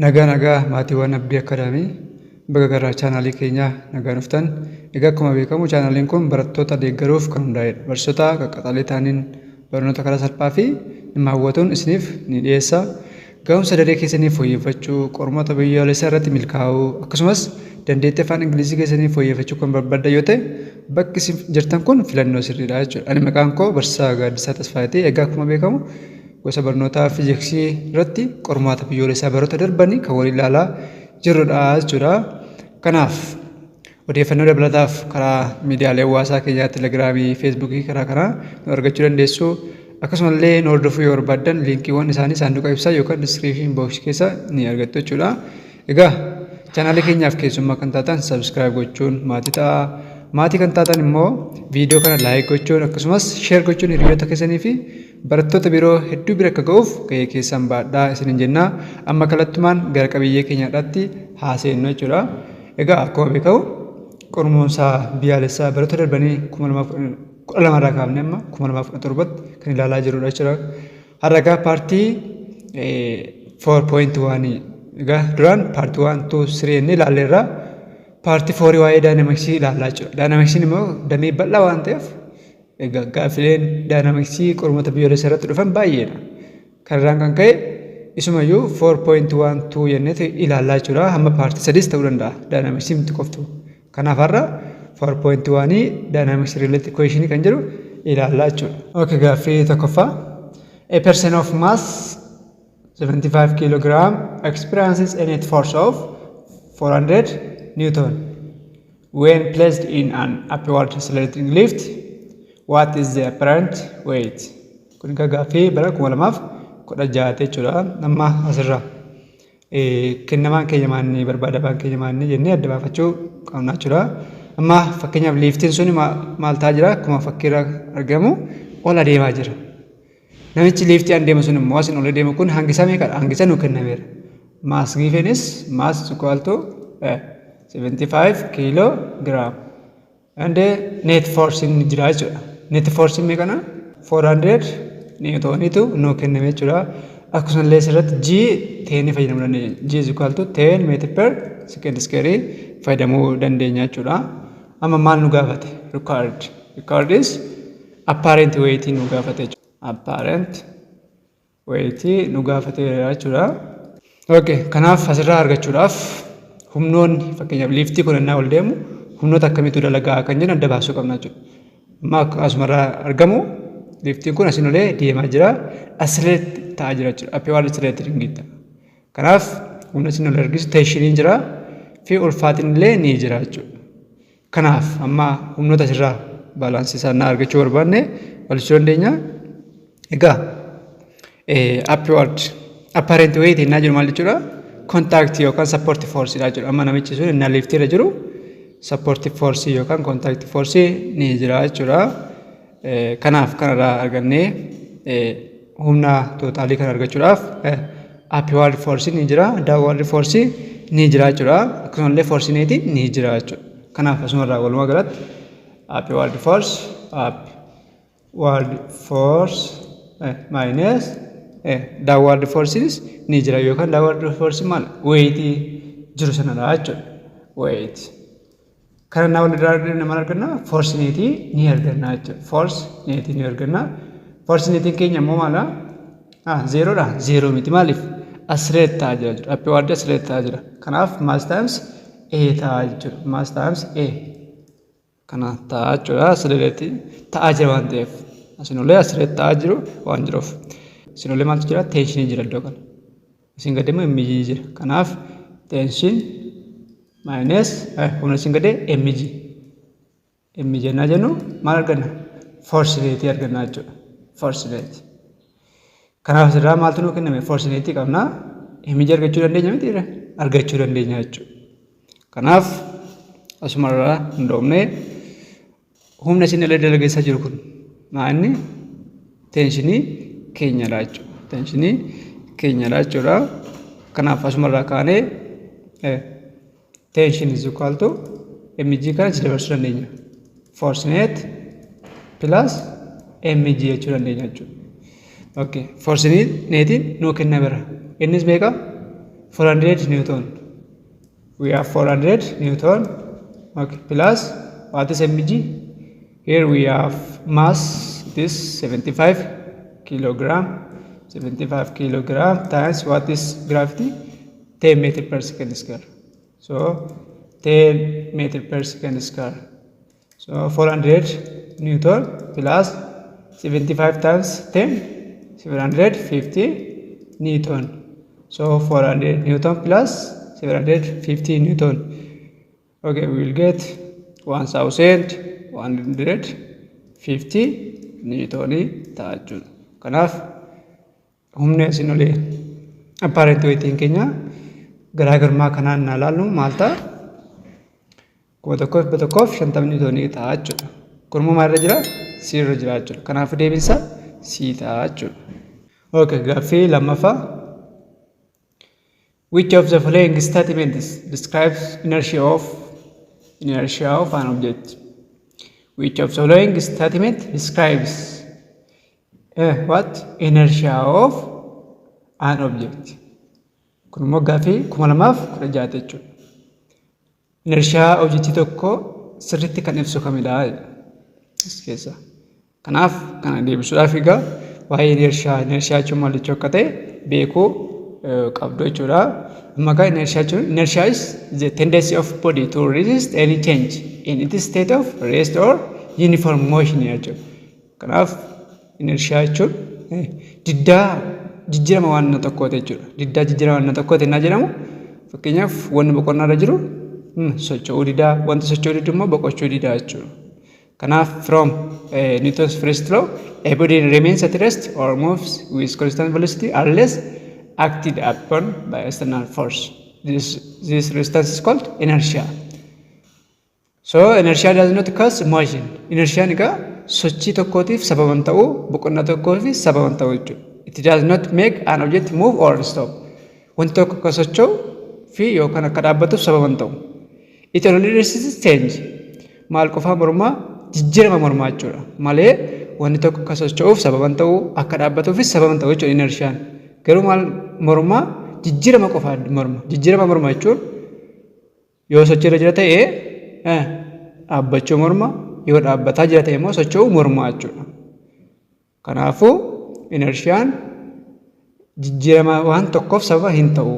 Nagaa nagaa maatiiwwan Abdii Akkaadaamii, baga gara chaanaalii keenyaa nagaan dhuftan. Egaa akkuma beekamu chaanaaliin kun barattoota deeggaruuf kan hundaa'edha. Barsiisota qaqqaxalee ta'aniin barnoota karaa salphaa fi nama hawwatuun isiniif ni dhiyeessa. Ga'umsa daree keessanii fooyyeffachuu, qormaata biyyaalessaa irratti milkaa'uu, akkasumas dandeettii afaan Ingilizii keessanii fooyyeffachuu kan barbaaddan yoo ta'e, bakki isin jirtan kun filannoo sirriidha jechuudha. Ani maqaan koo Barsiisaa Gaaddisaa Tasfaayeeti. Egaa akkuma beekamu gosa barnootaa fiiziksii irratti qormaata biyyoolessaa baroota darbanii kan waliin ilaalaa jirrudha jechuudha. Kanaaf odeeffannoo dabalataaf karaa miidiyaalee hawaasaa keenyaa Telegiraamii, Feesbuukii karaa kanaa nu argachuu dandeessu. Akkasumallee nu hordofuu yoo barbaaddan liinkiiwwan isaanii saanduqa ibsaa yookaan description box keessa ni argattu jechuudha. Egaa chaanaalii keenyaaf keessummaa kan taatan subscribe gochuun maatii ta'aa. Maatii kan taatan immoo viidiyoo kana like gochuun akkasumas share gochuun hiriyoota keessanii fi barattoota biroo hedduu bira akka ga'uuf ga'ee keessan baadhaa isiniin jenna. Amma kallattumaan gara qabiyyee keenyaadhaatti haa seennu jechuudha. Egaa akkuma beekamu qormaata biyyaalessaa baroota darbanii 2012 irraa kaafnee amma 2017tti kan ilaalaa jirrudha jechuudha. Har'a egaa part 4.1, egaa duraan part 1, 2, 3 jennee ilaalleerra. Part 4 waa'ee dynamicsii ilaallaa jechuudha. Dynamicsiin immoo damee bal'aa waan ta'eef, egaa gaaffileen dynamicsii qormaata biyyoolessaa irratti dhufan baay'eedha. Kanarraan kan ka'e isumayyuu 4.12 jennee ilaallaa jechuudha. Hamma part sadiis ta'uu danda'a. Dynamicsii miti qoftu. Kanaaf har'a 4.1 dynamics related question kan jedhu ilaallaa jechuudha. Okay, gaaffii tokkoffaa. A person of mass 75 kilogram experiences a net force of 400 newton when placed in an upward accelerating lift. What is the apparent weight? Kun egaa gaaffii bara 2016 jechuudha. Amma asirraa kennamaan keenya maanni, barbaadamaan keenya maanni jennee adda baafachuu qabna jechuudha. Amma fakkeenyaaf liiftiin sun maal ta'aa jira? Akkuma fakkiirraa argamu ol adeemaa jira. Namichi liiftii an deemu sun immoo, asiin ol adeemu kun, hangi isaa meeqadha? Hangi isaa nuu kennameera. Mass given is mass equal to 75 kilogram. And net force inni jira jechuudha. Net force meeqana? 400 newtoniitu nuu kenname jechuudha. Akkasumallee asirratti G 10 fayyadamuu dandeenya. G is equal to 10 meter per second square fayyadamuu dandeenya jechuudha. Amma maal nu gaafate? Required. Required is apparent weight nu gaafate jechuudha. Apparent weight nu gaafate jechuudha. Okay, kanaaf asirraa argachuudhaaf humnoonni, fakkeenyaaf liiftii kun innaa ol deemu humnoota akkamiitu dalagaa kan jedhu adda baasuu qabna jechuudha. Amma asumarraa argamu liiftiin kun asiin olee deemaa jira. Accelerate ta'aa jira jechuudha. Upward accelerating ta'a. Kanaaf humna asiin ol argisu tensioniin jira fi ulfaatiin illee ni jira jechuudha. Kanaaf amma humnoota asirraa balancii isaa argachuu barbaanne walitti dandeenya. Egaa upward apparent weight innaa jiru maal jechuudha? Contact yookaan support force dha jechuudha. Amma namichi sun innaa liiftii irra jiru support force yookaan contact force ni jira jechuudha. Kanaaf kanarraa argannee humna totalii kan argachuudhaaf upward force ni jira, downward force ni jira jechuudha. Akkasumallee force netii ni jira jechuudha. Kanaaf asumarraa walumaa galatti upward force minus downward forces ni jira, yookaan downward force maal, weightii jiru sanadha jechuudha. Weight. Kana naa walirraa maal arganna? Force netii ni arganna jechuudha. Force netii ni arganna. Force netiin keenya immoo maala? Zerodha. Zero miti, maaliif? Accelerate ta'aa jira jechuudha. Upward accelerate ta'aa jira. Kanaaf mass times A ta'aa jechuudha. Mass times A. Kana ta'aa jechuudha. Accelerate ta'aa jira waan ta'eef. Asin olee accelerate ta'aa jiru waan jiruuf. Asin olee maaltu jira? Tensionii jira iddoo kana. Isin gadi immoo mg jira. Kanaaf tension minus humna isin gadee mg. mg jennaa jennu maal arganna? Force netii arganna jechuudha. Force netii. Kanaaf asirraa maaltu nuu kenname? Force netii qabna. mg argachuu dandeenya miti? Argachuu dandeenya jechuudha. Kanaaf asumarraa hundoofnee humna isin irra dalageessaa jiru kun maa inni tensionii keenyadha jechuudha. Tensionii keenyadha jechuudha. Kanaaf asumarraa kaanee tension is equal to mg kana achi dabarsuu dandeenya. Force net plus mg jechuu dandeenya jechuudha. Okay. Force netiin nuu kennameera. Innis meeqa? 400 Newton. We have 400 Newton. Okay, plus what is mg? Here we have mass, this 75 kilogram, 75 kilogram times what is gravity? 10 meter per second square. So 10 meter per second square. So 400 Newton plus 75 times 10, 750 Newton. So 400 Newton plus 750 Newton. Okay, we will get 1150 Newtonii ta'a jechuudha. Kanaaf humni isin olii apparent weightiin keenya garaagarummaa kanaan na ilaallu maal ta'a? 1150 Newtonii ta'a jechuudha. Kun immoo maalirra jira? C irra jira jechuudha. Kanaafuu deebiinsa C ta'a jechuudha. Okay, gaaffii lammaffaa. Which of the following statements describes inertia of an object? Which of the following statement describes what? Inertia of an object. Kun immoo gaaffii 2016 jechuudha. Inertia objectii tokko sirriitti kan ibsu kamidha? As keessa. Kanaaf kana deebisuudhaaf egaa waa'ee inertia, inertia jechuun maal jechuu akka ta'e beekuu qabdu jechuudha. Amma egaa inertia jechuun, inertia is the tendency of body to resist any change in its state of rest or uniform motion jechuudha. Kanaaf inertia jechuun diddaa jijjiirama waan tokkooti jechuudha. Diddaa jijjiirama waan tokkooti innaa jedhamu, fakkeenyaaf wanni boqonnaa irra jiru socho'uu didaa, wanti socho'uu didu immoo boqochuu didaa jechuudha. Kanaaf from Newton's first law, a body remains at rest or moves with constant velocity unless acted upon by external force. This resistance is called inertia. So inertia does not cause motion. Inertiaan egaa sochii tokkootiif sababan ta'uu, boqonnaa tokkootiif sababan ta'uu jechuudha. It does not make an object move or stop. Wanti tokko akka socho'u fi yookaan akka dhaabbatuuf sababan ta'u. It only resists change. Maal qofaa mormaa? Jijjiirama mormaa jechuudha. Malee wanti tokko akka socho'uuf sababan ta'uu, akka dhaabbatuufis sababan ta'u jechuudha inertiaan. Garuu maal mormaa? Jijjiirama qofaa morma. Jijjiirama morma jechuun yoo sochiirra jira ta'e dhaabbachuu morma, yoo dhaabbataa jira ta'e immoo socho'uu mormaa jechuudha. Kanaafuu inertiaan jijjiirama waan tokkoof sababa hin ta'u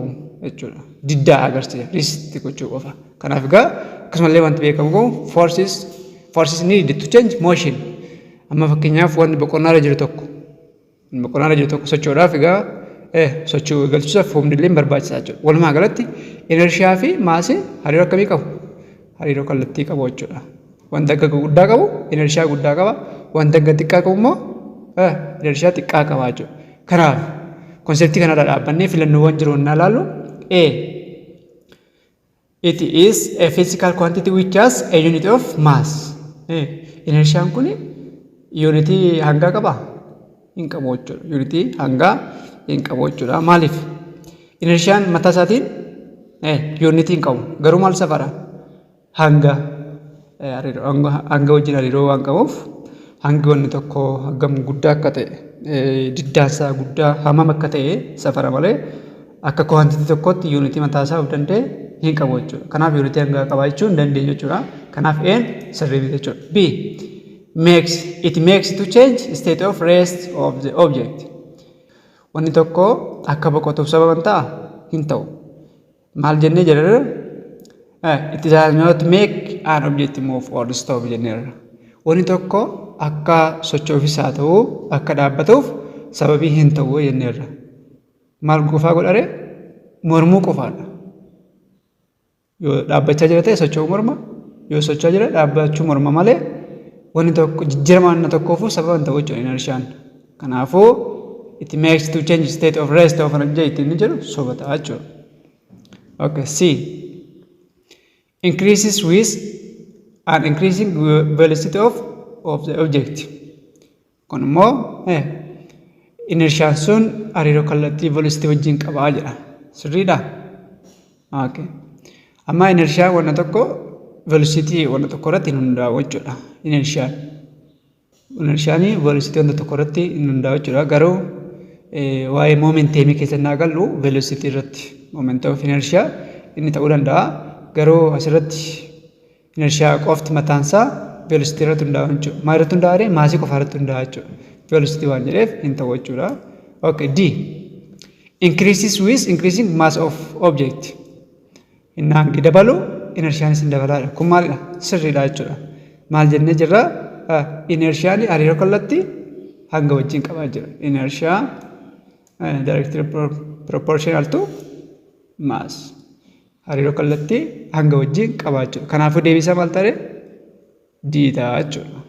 jechuudha. Diddaa agarsiisa, resist gochuu qofa. Kanaaf egaa akkasumallee wanti beekamu kun forces need to change motion. Amma fakkeenyaaf wanti boqonnaarra jiru tokko, boqonnaarra jiru tokko socho'uudhaaf egaa socho'uu eegalchuudhaaf humni illee barbaachisaa jechuudha. Walumaa galatti inertia fi massiin hariiroo akkamii qabu? Hariiroo kallattii qabu jechuudha. Wanta akka guddaa qabu inertia guddaa qaba. Wanta akka xiqqaa qabu immoo inertia xiqqaa qaba jechuudha. Kanaaf conceptii kanarra dhaabbannee filannoowwan jiru innaa ilaallu, A. It is a physical quantity which has a unit of mass. Inertiaan kun unitii hangaa qabaa? Hin qabu jechuudha. Unitii hangaa hin qabu jechuudha. Maaliif? Inertiaan mataa isaatiin unitii hin qabu. Garuu maal safara? Hanga. Hanga wajjin hariiroo waan qabuuf, hangi wanni tokko hangam guddaa akka ta'e, diddaansaa guddaa hammam akka ta'e safara malee akka quantity tokkotti unitii mataa isaa of danda'e hin qabu jechuudha. Kanaaf unitii hangaa qaba jechuu hin dandeenyu jechuudha. Kanaaf A'n sirrii miti jechuudha. B. It makes to change state of rest of the object. Wanni tokko akka boqotuuf sababan ta'a? Hin ta'u. Maal jennee jirra? It does not make an object move or stop jenneerra. Wanni tokko akka socho'uufis haa ta'u akka dhaabbatuuf sababii hin ta'u jenneerra. Maal qofaa godhare? Mormuu qofaadha. Yoo dhaabbachaa jira ta'e socho'uu morma, yoo socho'aa jira dhaabbachuu morma malee wanni tokko jijjiirama wanna tokkoofuu sababa hin ta'u jechuudha inertiaan. Kanaafuu it makes to change state of rest of an object inni jedhu soba ta'a jechuudha. Okay, C. Increases with an increasing velocity of the object. Kun immoo inertiaan sun hariiroo kallattii velocity wajjin qabaa jedha. Sirriidhaa? Okay. Amma inertiaan wanna tokko velocity wanna tokko irratti hin hundaa'u jechuudha. Inertiaan. Inertiaan velocity wanta tokko irratti hin hundaa'u jechuudha. Garuu waa'ee momentumii keessa naa gallu velocity irratti. Moment of inertia inni ta'uu danda'a. Garuu asirratti inertia qofti mataansaa velocity irratti hundaa'a jechuudha. Maal irratti hundaa'a? Maasii qofa irratti hundaa'a jechuudha. Velocity waan jedheef hin ta'u jechuudha. Okay, D. Increases with increasing mass of object. Inni hangi dabalu inertiaanis hin dabalaadha. Kun maalidha? Sirriidha jechuudha. Maal jennee jirra? Inertiaan hariiroo kallattii hanga wajjin qabaa jira. Inertia directly proportional to mass. Hariiroo kallattii hanga wajjin qabaa jechuudha. Kanaafuu deebisaa maal ta'e? D ta'a jechuudha.